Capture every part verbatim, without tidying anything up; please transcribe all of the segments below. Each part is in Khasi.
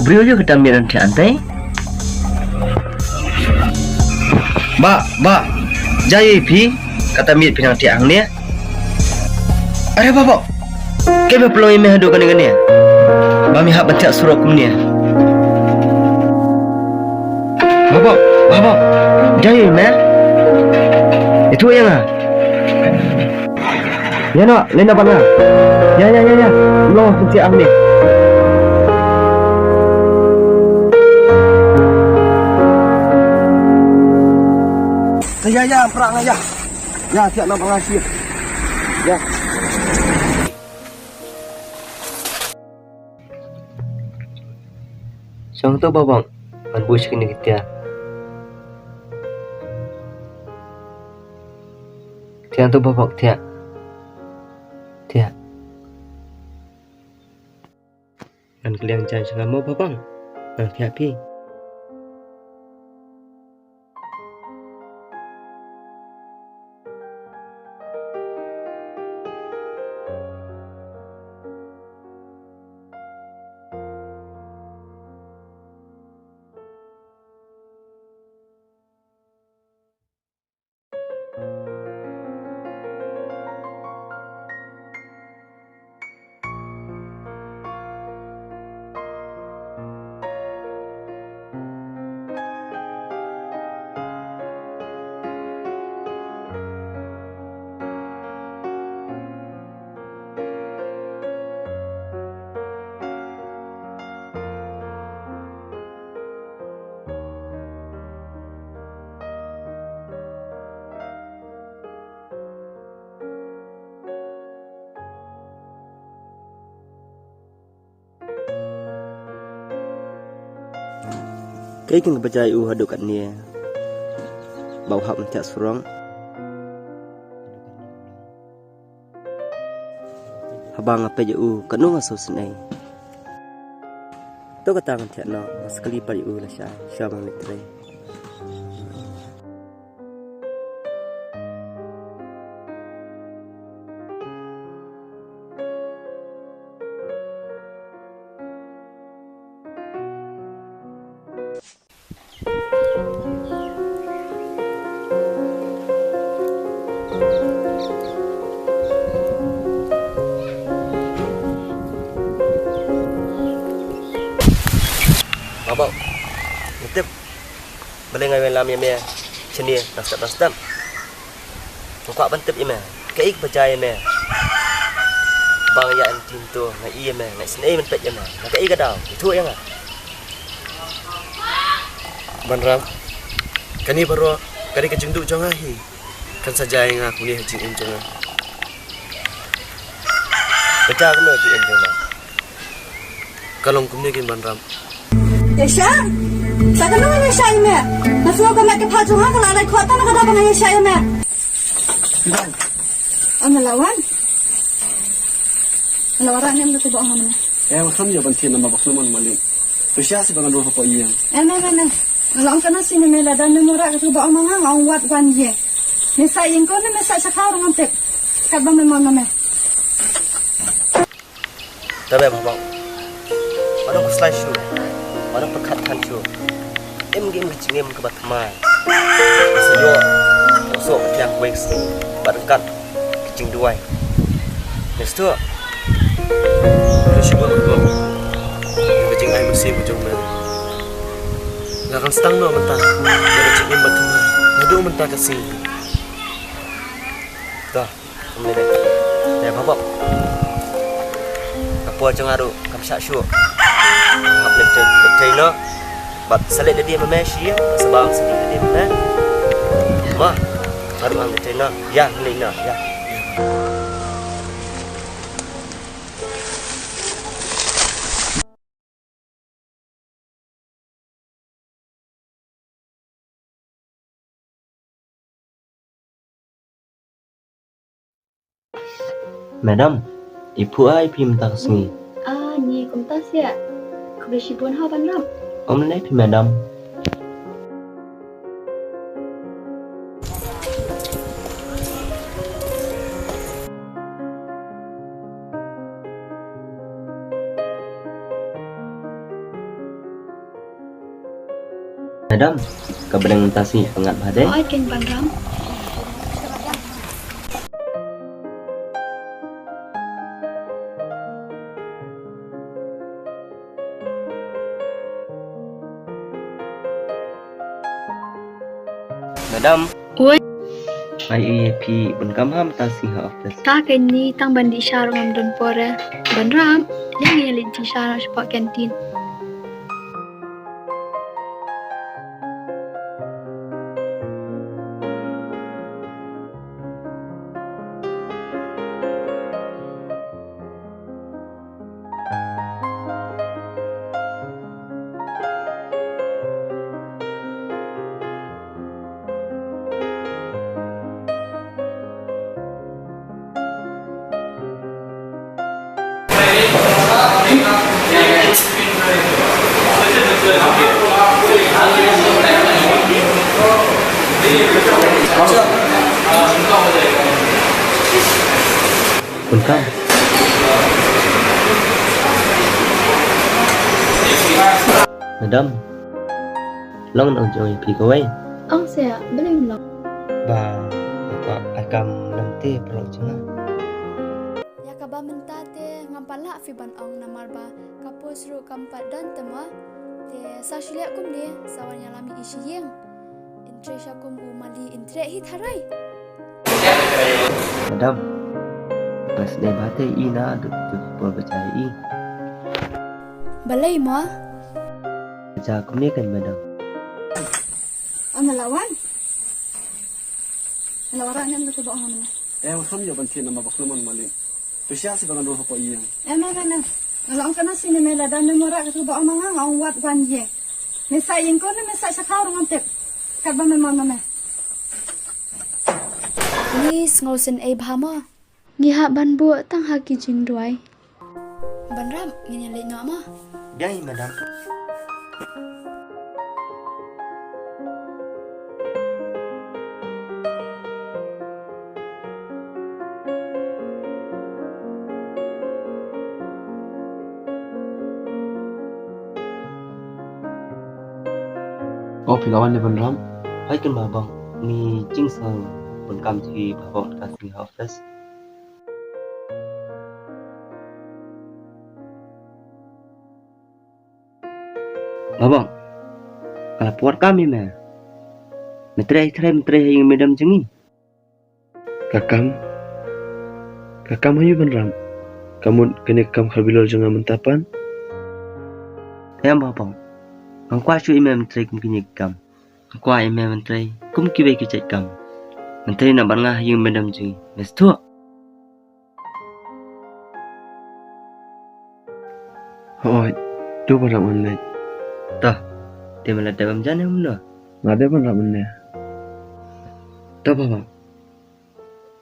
Briew ïa kata miet nang thiah hangtei. Bah, bah. Jai phi kata miet phi nang thiah hangne. Are bah, bah. Kaei ba pynlong ïa me haduh kane kane? Ba me hap ban thiah surok kumne. Bah, bah, bah, bah. Jai me. Itu ïa nga. Ïa noh, leit noh bad nga. Ïa, ïa, ïa, ïa. Long pyntiah hangne. Ïa, ïa, pra nga ïa. Ïa, thiah noh bad nga sha. Ïa. Shong to Bah Bok, ngan buh sha kine ki tiar. Thiah to Bah Bok, thiah. Thiah. Ngan kylliang jaiñ sha nga mo Bah Bok. Ngan thiah phi. Kaei kaba jia ïa u haduh katne ba u hap ban thiah surok? Haba nga peit ïa u katno nga sngewsynei. To kata ngan thiah noh, nga sa kylli pat ïa u lashai shuwa ban leit trei. Bah Bok, nga tip balei nga ïalam ïa me shane na step na step. Nga kwah ban tip ïa me kaei kaba jia ïa me ba nga ïa entertain to, nga ïa me, nga isynei ban peit ïa me. Na kaei ka daw? Ïathuh ïa nga. Bah Ram, kane baroh ka dei ka jingduh jong nga hi. Kan sa jia ïa nga kumne ha jingim jong nga. Ka jia kumno jingim jong nga? Ka long kumne kein Bah Ram. Ïa sha? Sa kano ngan ïa sha ïa me? Nga sngew ka met ka phad jong nga ka la dei khot tang na ka daw ba ngan ïa sha ïa me. Wan. Wan la wan. Nga la wanrah ne em katu ba ong nga mynne? Eh, nga kham ïa ban thied namar ba khlem wan malik. To sha shi ba ngan rung hapoh ïing. Em, em, em, em. Nga la ong katno shi ne me, lada mem wanrah katu ba ong ma nga, nga ong wat wan ïing. Me sah ïing ko ne me sah shakha ruh ngam tip. Katba me mon ma me. Te Bah Bok, mano khuslai shuh, mano pyrkhat than shuh. Im ki im ka jingim kaba thymmai. Sa ïoh, sa ïoh ka thiang kawei ka sngi bad ryngkat ka jingduwai. Ngi sdang. Ka shibun ka bun ka jingai mynsiem ka jong me. Nga kan sdang noh mynta ïa ka jingim ba thymmai naduh mynta ka sngi. To. Ym lei lei. Te Bah Bok, ka por jong nga ruh kam shah shuh. Hap leit trei, leit trei noh. Bad sa leit lade ma me shi ïing, sa bam sa leit lade ma me. Ma, nga ruh ngan leit trei noh. Ïa, leit noh, ïa. Madam, i phuh ai phi mynta ka sngi? Ah, ngi kumta sia. Khublei shibun ha Bah Ram. Ym lei phi madam. Madam, ka bneng mynta sngi ka ngat bha de. Oi, Ken Banram. Madam. Oi. Ai, ai, phi bun kam ham ta si ha office. Ta kani tang ban di shar ngam don pore. Banram, yang yang li di shar shapoh kantin. Bun kam. Madam. Long nang jong phi kawei. Ong sia, balei long? Ba, ba, ai kam lam te pyrshah jong nga. Ïa kaba mynta te ngam pat lah phi ban ong namar ba ka post ruh kam pat don te ma. Te sa shu leh kumne, sa wan ïalam ïa i sha ïing. Intre sha kum u mali intre hi tharai. Madam, bas dei ba te i na duk duk por ba jai i. Balei mo? Ja kumne kan madam. Ana lawan. Ana wara ngan ka ba ana. Eh, kham ïa ban thied nama bak lemon mali. Pisa si ba ngan rung hapoh ïing. Em, em, em, em. Nga la ong kana sini me lada me mara kata ba ong ma nga, nga ong wat wan ïing. Me sa ïing ko ne me sa shakha ruh ngam tip. Kat ba me mon ma me. Please, nga u sngewsih ei bha mo. Ngi hap ban buh tang ha ki jingduwai. Banram, ngin ïa leit noh mo. Biang hi madam. O phi la wan ne Banram? Hai kan ma bang, ni jing sang pun kam thi ba bang ka sini ha office. Babang, ka la pwat kam ïa me. Me trei, trei, me trei ha ïing madam jong ngi. Ka kam, ka kam ha ïu Banram. Ka mut kane ka kam kha bilor jong nga mynta pat. Em babang, nga kwah shuh ïa me, me trei kum kine ki kam. Nga kwah ïa me, me trei kum kiwei ki jait kam. Me trei na bad nga ha ïing madam jong ngi. Me sngewthuh? Hooid, to Banram, ngan leit. To, te me la dep bam ja ne kumno? Nga dep Banram ne. To baba.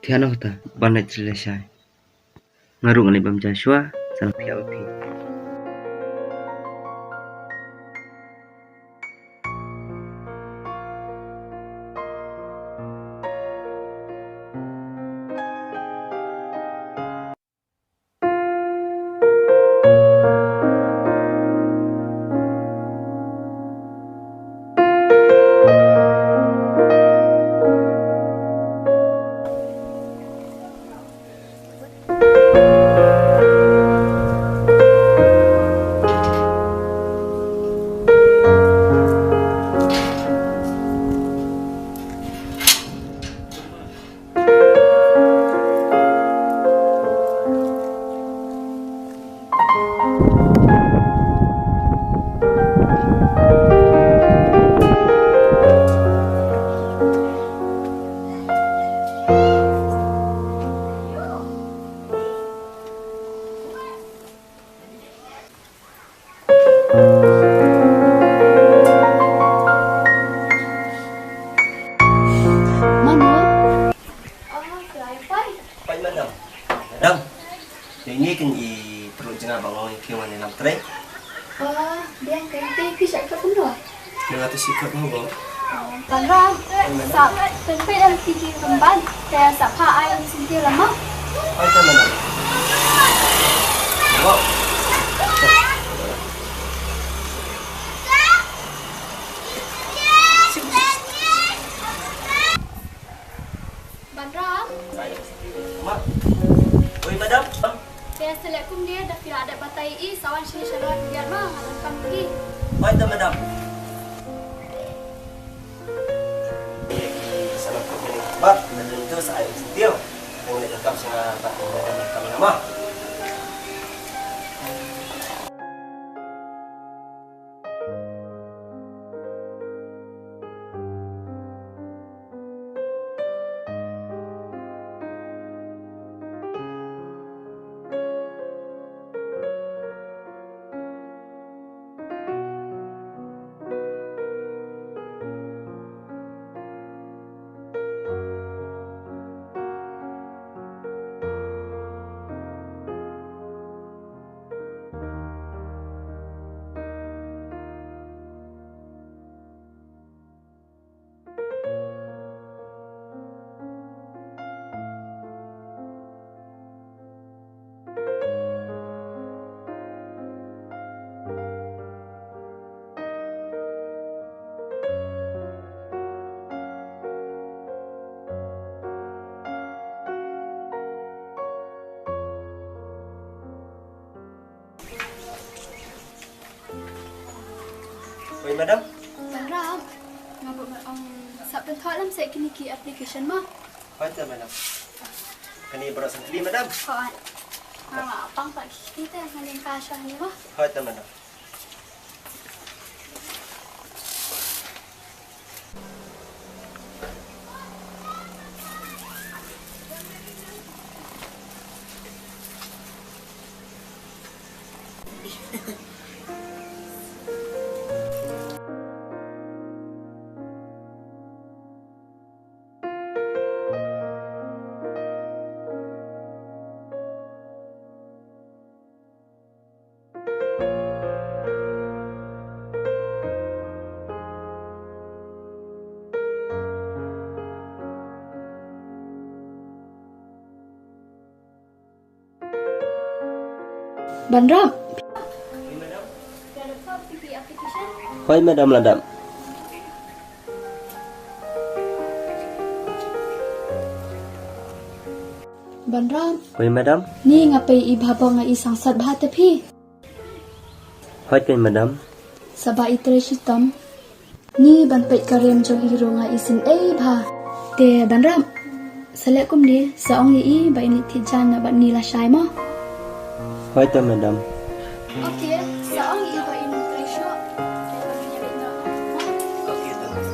Te hano kata, ban leit lashai. Nga ruh ngan leit bam ja shuwa, sa nang phiah bad phi. Mano? Pai, madam. Madam. Ïa ngi kin i pyrshah jnga ba ngong i phi wan i lam trei. Oh, biang kan te phi sha ka kumno? Nga tu sikap haba. Panra, sa pynpei da ki jingkyrpad, te sa pha ai ni senti lama. Ai ta mana. Wow. Oi, madam. Te sa leh kumne, da phi la dep batai i, sa wan shane sha lawyer, ma, nga donkam ïa i. Hooid, madam. Sa wan kumne, ba, na dun tu sa ai u sitio. Nga leh donkam sha nga, ba, nga donkam ïa nga, ma. Oi, madam. Bang Ram, nga bud ban ong sa pynthoh lem seh kine ki application mo. Hooid, madam. Kane baroh san tylli, madam. Hooid. Nga pang pat kine te nga lyngkha shwa hangne mo. Hooid, madam. Bang Ram. Hooid, madam, la dep. Bang Ram. Hooid, madam. Ni nga peit i bha bha nga i sangsat bha te phi. Hooid, madam. Sa ba i trei shitom. Ni ban peit ka rem jong i ruh nga i sngewbha. Te Bang Ram, sa leh kumne, sa ong ïa i ba in leit thied jaiñ na bad ni lashai mo. Hooid, madam. Okay, sa ong ïa i ba in trei shuh. Te ba in ïa leit noh. Okay, madam.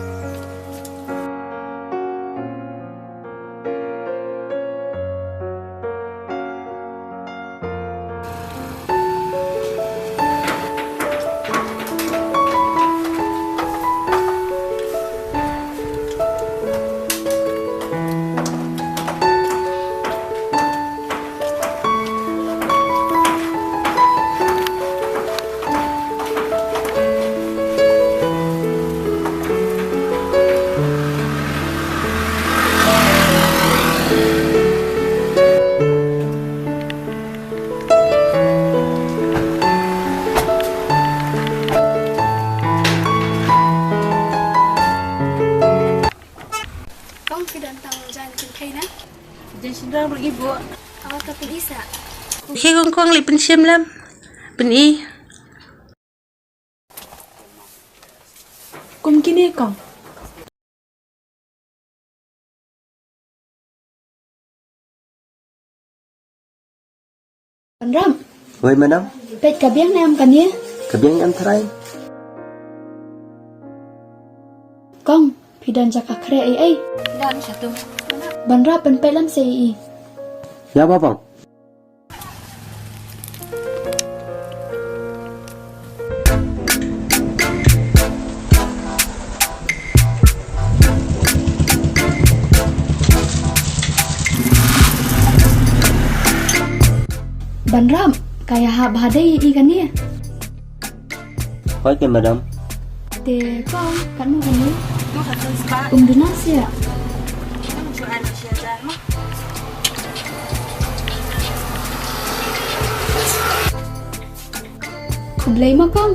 Kong, phi don tang jaiñ kynthei na? Jaiñ shynrang ruh ngi buh. Aw, to pyn-i sa. Hi kong, kong leit pynshim lem. Pyn-i. Kum kine kong. Bang Ram. Oi, madam. Peit ka biang ne em kane? Ka biang em trai. Kong, phi don jaka khreh ei ei? Don, sha tu. Bang Ram, pynpeit lem seh ei ei. Ïa, ba bang. Bang Ram, ka ïahap bha dei ïa i kane. Hooid, madam. Te kong, katno kane? Two thousand spah. Um duna sia. Khublei mo kong.